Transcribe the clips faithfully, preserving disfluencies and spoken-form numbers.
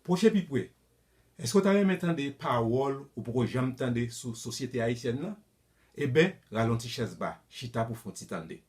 Pwoche pi pre. Èske w ta renmen tande pawòl ou poko janm tande sou sosyete ayisyèn nan? Eben, rale yon ti chèz ba, chita pou w fè yon ti tande.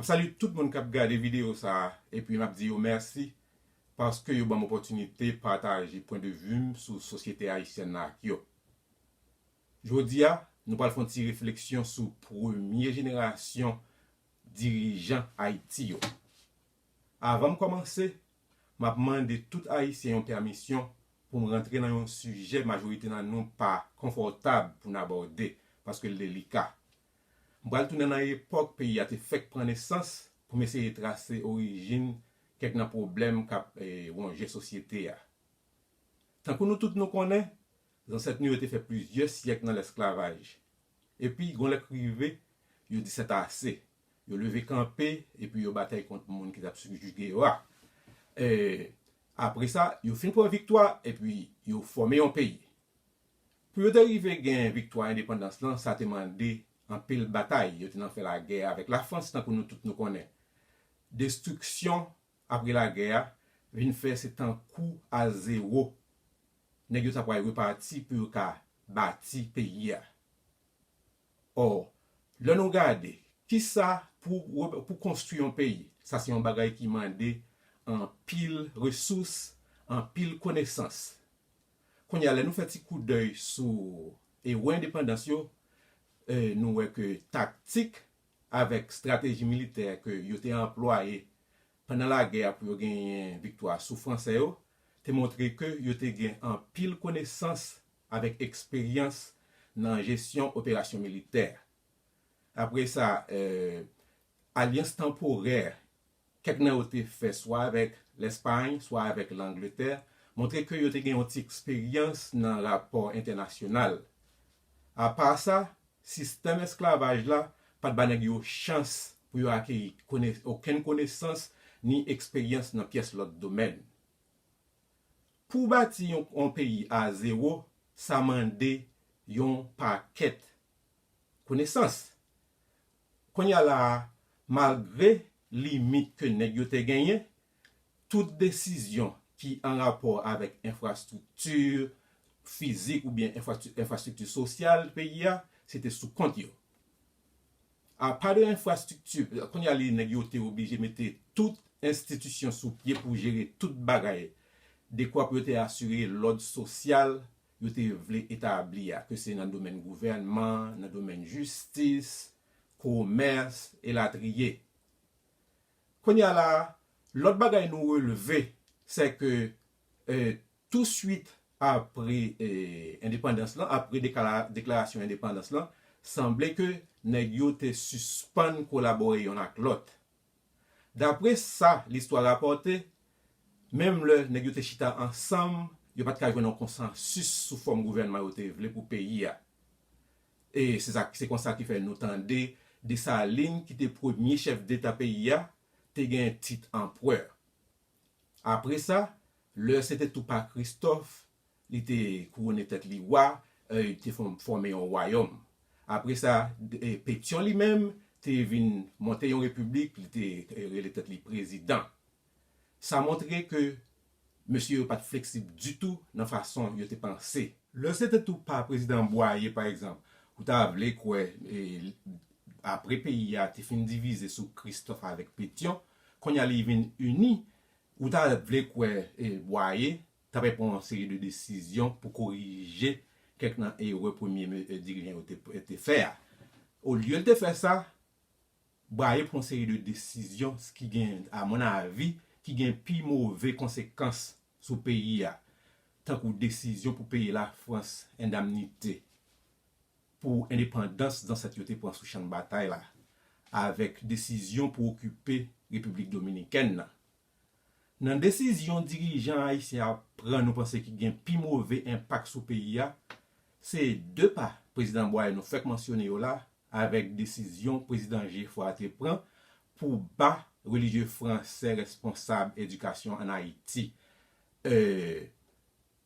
M ap salye tout moun k ap gade videyo sa a, epi m ap di yo mèsi paske yo ban m opòtinite pataje pwen de vi m sou sosyete ayisyèn nan ak yo. Jodi a, nou pral fè yon ti refleksyon sou premye jenerasyon dirijan Ayiti yo. Avan m kòmanse, m ap mande tout Ayisyen yon pèmisyon pou m rantre nan yon sijè majorite nan nou pa konfòtab pou n abòde, paske l delika. M pral tounen nan epòk peyi a te fèk pran nesans pou m eseye trase orijin kèk nan pwoblèm k ap, eh, wonje sosyete a. Tankou nou tout nou konnen, zansèt nou yo te fè plizyè syèk nan lesklavaj. Epi, gon lè k rive, yo di sètase. Yo leve kanpe, epi yo batay kont moun ki t ap sibjige yo a. E, apre sa, yo fin pran viktwa, epi yo fòme yon peyi. Pou yo te rive gen viktwa endepandans lan, sa te mande anpil batay. Yo te nan fè lagè avèk Lafrans, tankou nou tout nou konnen. Destriksyon apre lagè a vin fè se tankou a zewo nèg yo ta pral repati pou yo ka bati peyi a. Ò, lè nou gade, kisa pou, pou konstwi yon peyi, sa se yon bagay ki mande anpil resous, anpil konesans. Kounye a, lè nou fè ti koudèy sou ewo endepandans yo, eh, nou wè ke taktik avèk estrateji militè ke yo te anplwaye pandan lagè a pou yo genyen viktwa sou Franse yo, te montre ke yo te gen anpil konesans avèk eksperyans nan jesyon operasyon militè. Apre sa, eh, alyans tanporè kèk nan yo te fè swa avèk Lèspay, swa avèk Langletè, montre ke yo te gen yon ti eksperyans nan rapò entènasyonal. Apa sa, sistèm esklavaj la pa t ba nèg yo chans pou yo akeyi kone-, okenn konesans ni eksperyans nan pyès lòt domèn. Pou w bati yon, yon peyi a zewo, sa mande yon pakèt konesans. Kounye a la a, malgre limit ke nèg yo te genyen, tout desizyon ki an rapò avèk enfrastrikti fizik oubyen enfrastri-, enfrastrikti sosyal peyi a, se te sou kont yo. Apa de enfrastrikti, kounye a li nèg yo te oblije mete tout enstitisyon sou pye pou jere tout bagay, dekwa pou yo te asire lòd sosyal yo te vle etabli a, ke se nan domèn gouvènman, nan domèn jistis, komès, elatriye. Kounye a la, lòt bagay nou releve, se ke, eh, touswit apre, eh, endepandans lan, apre deklara-, deklarasyon endepandans lan, sanble ke nèg yo te sispann kolabore yonn ak lòt. Dapre sa listwa rapòte, menm lè nèg yo te chita ansanm, yo pa t ka jwenn yon konsansis sou fòm gouvènman yo te vle pou peyi a. E se sa, se konsa ki fè nou tande Desalin, ki te premye chèf deta peyi a, te gen tit anperè. Apre sa, lè se te tou pa Kristòf, li te kouwone tèt li wa, eh, li te fò-, fòme yon wayòm. Apre sa, eh, Petyon li menm te vin monte yon repiblik, li te, eh, rele tèt li prezidan. Sa montre ke mesye yo pa t fleksib ditou nan fason yo te panse. Lè se te tou pa prezidan Bwaye, pa egzanp, ou ta vle kwè, eh, apre peyi a te fin divize sou Kristòf avèk Petyon, kounye a li vin ini, ou ta vle kwè, eh, Bwaye ta pral pran yon seri de desizyon pou korije kèk nan erè premye me-, eh, dirijan yo te, te fè a. Olye l te fè sa, Bwaye pran yon seri de desizyon ki gen, a mon avi, ki gen pi move konsekans sou peyi a, tankou desizyon pou peye Lafrans endamnite pou endepandans zansèt yo te pran sou chanbatay la, avèk desizyon pou okipe Repiblik Dominikèn nan. Nan desizyon dirijan ayisyen a pran nou panse ki gen pi move enpak sou peyi a, se de pa Prezidan Bwaye nou fèk mansyone yo la, avèk desizyon Prezidan Geffroy te pran pou ba relijye fransè responsab edikasyon ann Ayiti. E,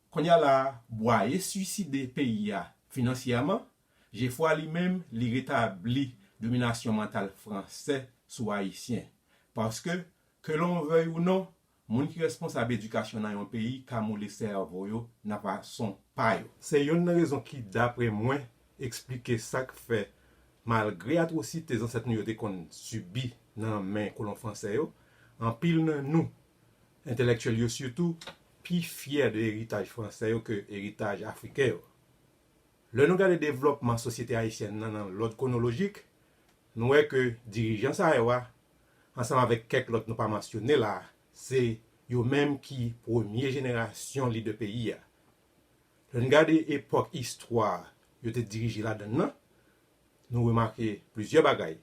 kounye a la, Bwaye swiside peyi a finansyèman, Geffroy li menm, li retabli dominasyon mantal fransè sou Ayisyen. Paske, que l'on veuille ou non, moun ki responsab edikasyon nan yon peyi ka moule sèvo yo nan fason pa yo. Se youn nan rezon ki, dapre mwen, eksplike sa k fè, malgre atwosite zansèt nou yo te konn sibi nan men kolon fransè yo, anpil nan nou, entèlektyèl yo sitou, pi fyè de eritaj fransè yo ke eritaj afriken yo. Lè nou gade devlòpman sosyete ayisyèn nan nan lòd kwonolojik, nou wè ke dirijan sa yo a, ansanm avèk kèk lòt nou pa mansyone la, se yo menm ki premye jenerasyon lidè peyi a. Lè n gade epòk istwa yo te dirije ladan l nan, nou remake plizyè bagay.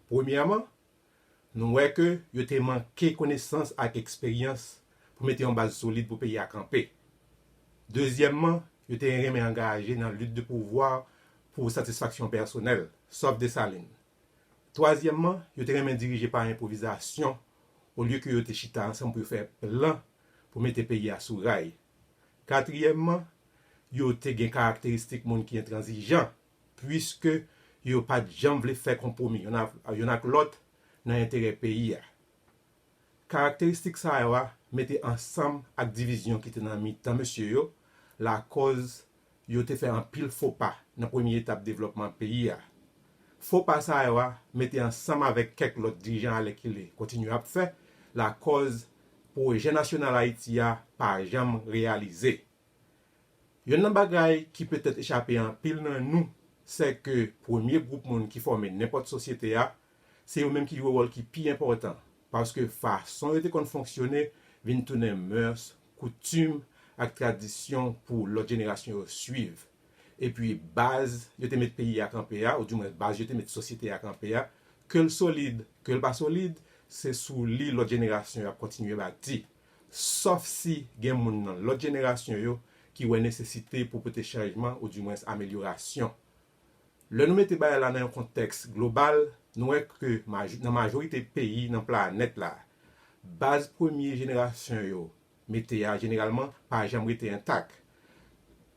Premyèman, nou wè ke yo te manke konesans ak eksperyans pou mete yon baz solid pou peyi a kanpe. Dezyèmman, yo te renmen angaje nan lit de pouvwa pou satisfaksyon pèsonèl, sòf Desalin. Twazyèmman, yo te renmen dirije pa enpwovizasyon, olye ke yo te chita ansanm pou yo fè plan pou mete peyi a sou ray. Katriyèmman, yo te gen karakteristik moun ki entranzijan, puiske yo pa t janm vle fè konpwomi youn ak, youn ak lòt nan enterè peyi a. Karakteristik sa yo a, mete ansanm ak divizyon ki te nan mitan mesye yo, lakòz yo te fè anpil fo pa nan premye etap devlòpman peyi a. Fo pa sa yo a, mete ansanm avèk kèk lòt dirijan alèkile, kontinye ap fè, lakòz pwojè nasyonal Ayiti a pa janm reyalize. Youn nan bagay ki petèt echape anpil nan nou, se ke premye gwoup moun ki fòme nenpòt sosyete a, se yo menm ki jwe wòl ki pi enpòtan, paske fason yo te konn fonksyone vin tounen mœurs, koutim ak tradisyon pou lòt jenerasyon yo swiv. Epi baz yo te met peyi a kanpe a, oudimwen baz yo te met sosyete a kanpe a, ke l solid, ke l pa solid, se sou li lòt jenerasyon yo ap kontinye bati. Sòf si gen moun nan lòt jenerasyon yo ki wè nesesite pou pote chanjman oudimwen amelyorasyon. Lè nou mete bagay la nan yon kontèks global, nou wè ke maj-, nan majorite peyi nan planèt la, baz premye jenerasyon yo mete a jeneralman pa janm rete entak.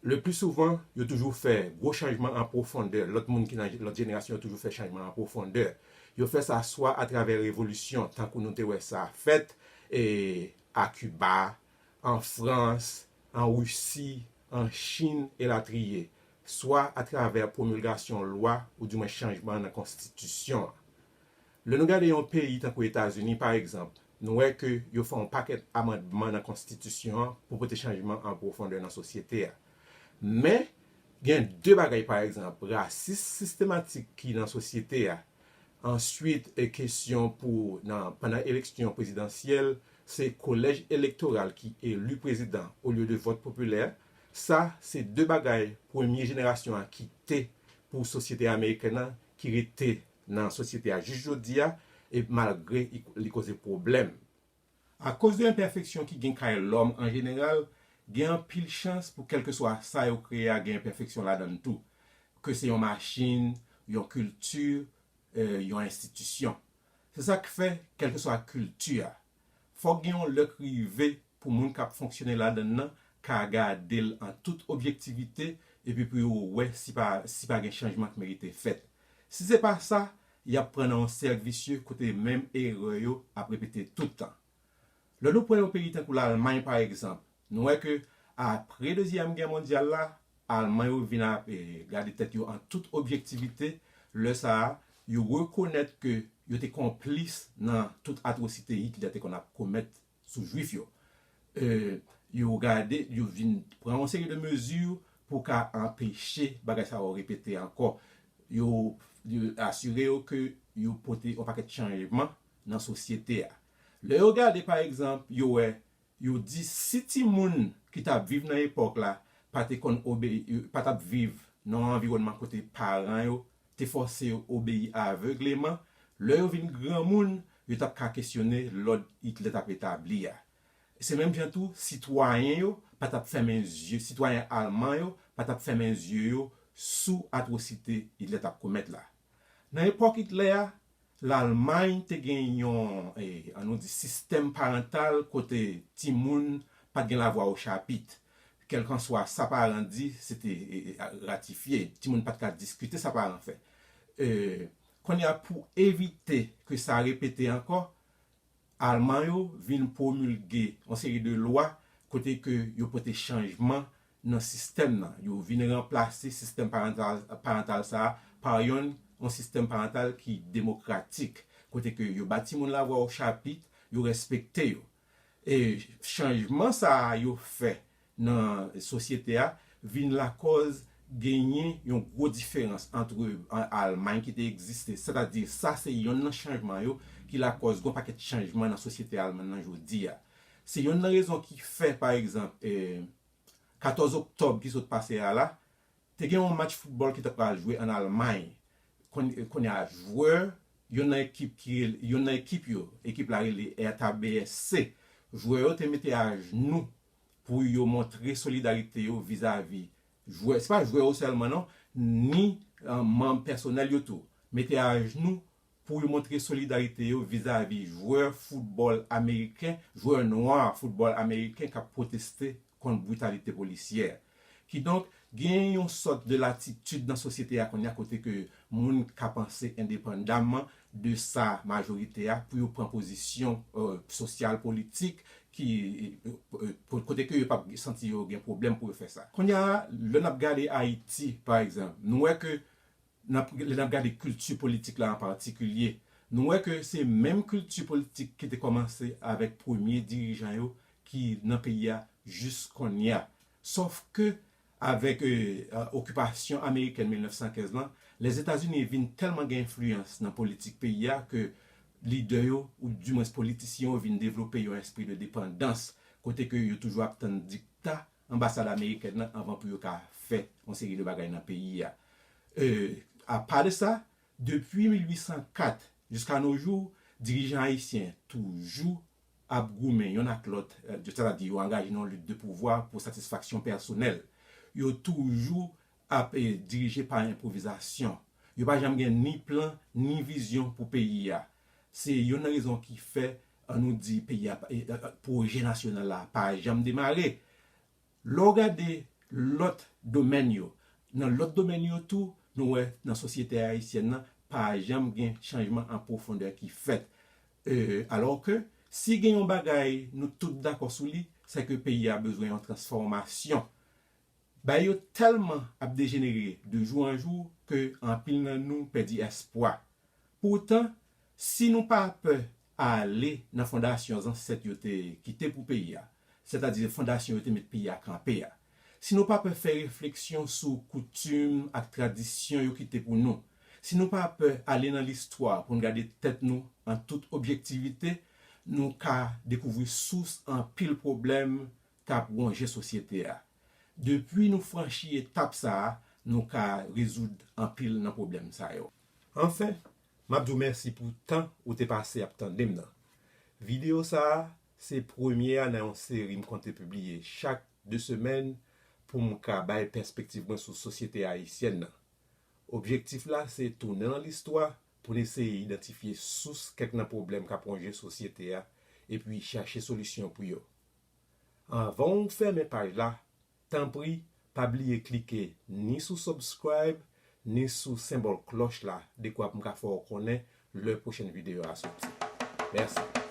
Le pli souvan, yo toujou fè gwo chanjman an pwofondè. Lòt moun ki nan lòt jenerasyon yo toujou fè chanjman an pwofondè. Yo fè sa swa atravè revolisyon, tankou nou te wè sa fèt, e, a Kiba, an Frans, an Risi, an Chin, elatriye, swa atravè pwomilgasyon lwa oudimwen chanjman nan konstitisyon an. Lè nou gade yon peyi tankou Etazini, pa egzanp, nou wè ke yo fè yon pakèt amandman nan konstitisyon an pou pote chanjman an pwofondè nan sosyete a. Men, gen de bagay, pa egzanp, rasis sistematik ki nan sosyete a. Answit, e kesyon pou, nan, pandan eleksyon prezidansyèl, se kolèj elektoral ki eli prezidan olye de vòt popilè. Sa, se de bagay premye jenerasyon an kite pou sosyete amerikèn nan ki rete nan sosyete a jis jodi a, e malgre i, li koze pwoblèm. Akoz de enpèfeksyon ki gen kay lòm an jeneral, gen anpil chans pou kèlkeswa sa yo kreye a gen enpèfeksyon ladan l tou. Ke se yon machin, yon kilti, e, yon enstitisyon. Se sa k fè, kèlkeswa kilti a, fòk gen yon lè k rive pou moun k ap fonksyone ladan l nan ka gade l an tout objektivite, epi pou yo wè si pa, si pa gen chanjman k merite fèt. Si se pa sa, y ap pran nan yon sèk visye kote menm erè yo ap repete tout tan. Lè nou pran yon peyi tankou Lalmay, pa egzanp, nou wè ke apre Dezyèm Gè Mondyal la, Alman yo vin ap, e, gade tèt yo an tout objektivite. Lè sa a, yo rekonèt ke yo te konplis nan tout atwosite Hitler te konn ap komèt sou Jwif yo. E, yo gade, yo vin pran yon seri de mezi pou ka anpeche bagay sa yo repete ankò. Yo, yo asire yo ke yo pote yon pakèt chanjman nan sosyete a. Lè yo gade, pa egzanp, yo wè, yo di si timoun ki t ap viv nan epòk la pa te konn obeyi, pa t ap viv nan yon anviwònman kote paran yo te fòse yo obeyi avegleman, lè yo vin granmoun, yo t ap ka kesyone lòd Hitler t ap etabli a. Se menm jan tou, sitwayen yo pa t ap fèmen zye, sitwayen alman yo pa t ap fèmen zye yo sou atwosite Itlè t ap komèt la. Nan epòk Itlè a, Lalmay te gen yon, e, ann nou di, sistèm parantal kote timoun pa t gen lavwa o chapit. Kèlkanswa sa paran di, se te, e, e, ratifye. Timoun pa t ka diskite sa paran fè. E, kounye a, pou evite ke sa repete ankò, Alman yo vin pwomilge yon seri de lwa kote ke yo pote chanjman nan sistèm nan. Yo vin ranplase sistèm parantal, parantal sa a pa yon, yon sistèm parantal ki demokratik, kote ke yo ba timoun lavwa o chapit, yo respekte yo. E chanjman sa a yo fè nan sosyete a vin lakòz genyen yon gwo diferans ant, an, Almay ki te egziste. Sètadi, sa se yonn nan chanjman yo ki lakòz gon pakèt chanjman nan sosyete alman nan jodi a. Se yonn nan rezon ki fè, pa egzanp, e, katòz oktòb ki sot pase a la, te gen yon match foutbòl ki ta pral jwe ann Almay. Konn-, kounye a, jwè, yonn nan ekip ki rele, yonn nan ekip yo, ekip la rele Hertha B S C. Jwè yo te mete ajnou pou yo montre solidarite yo vizavi jwè, se pa jwè yo sèlman non, ni, e, manm pèsonèl yo tou. Mete ajnou pou yo montre solidarite yo vizavi jwè foutbòl ameriken, jwè nwa foutbòl ameriken k ap pwoteste kont britalite polisyè. Kidonk, gen yon sòt de latitid nan sosyete a kounye a kote ke moun ka panse endepandamman de sa majorite a pou yo pran pozisyon, e, sosyal, politik, ki, e, e, kote ke yo p ap santi yo gen pwoblèm pou yo fè sa. Kounye a, lè n ap gade Ayiti, pa egzanp, nou wè ke n ap, lè n ap gade kilti politik la an patikilye, nou wè ke se menm kilti politik ki te kòmanse avèk premye dirijan yo ki nan peyi a jis kounye a. Sòf ke avèk, e, e, okipasyon amerikèn mil nèf san kenz lan, Lèzetazini vin tèlman gen enfliyans nan politik peyi a ke lidè yo, oudimwens politisyen yo, vin devlope yon espri de depandans, kote ke yo toujou ap tann dikta anbasad amerikèn nan anvan pou yo ka fè yon seri de bagay nan peyi a. E, apa de sa, depi mil uit san kat jiska no jou, dirijan ayisyen toujou ap goumen yonn ak lòt, e, sètadi yo angaje nan yon lit de pouvwa pou satisfaksyon pèsonèl. Yo toujou ap, e, dirije pa enpwovizasyon. Yo pa janm gen ni plan, ni vizyon pou peyi a. Se yonn nan rezon ki fè, ann nou di, peyi a, e, e, pwojè nasyonal la pa janm demare. Lè w gade lòt domèn yo, nan lòt domèn yo tou, nou wè nan sosyete ayisyèn nan, pa janm gen chanjman an pwofondè ki fèt. E, alò ke, si gen yon bagay nou tout dakò sou li, se ke peyi a bezwen yon transfòmasyon. Bagay yo tèlman ap dejenere de jou an jou ke anpil nan nou pèdi espwa. Poutan, si nou pa pè ale nan fondasyon zansèt yo te kite pou peyi a, sètadi fondasyon yo te met peyi a kanpe a, si nou pa pè fè refleksyon sou koutim ak tradisyon yo kite pou nou, si nou pa pè ale nan listwa pou n gade tèt nou an tout objektivite, nou ka dekouvri sous anpil pwoblèm k ap wonje sosyete a. Depi nou franchi etap sa a, nou ka rezoud anpil nan pwoblèm sa yo. Anfen, m ap di w mèsi pou tan ou te pase ap tande m nan. Videyo sa a, se premye a nan yon seri m konte pibliye chak de semèn pou m ka bay pèspektiv mwen sou sosyete ayisyèn nan. Objektif la se tounen nan listwa pou n eseye idantifye sous kèk nan pwoblèm k ap wonje sosyete a epi chache solisyon pou yo. Anvan w fèmen paj la, tanpri, pa bliye klike ni sou subscribe, ni sou senbòl klòch la, dekwa pou m ka fè w konnen lè pwochèn videyo a soti. Mèsi.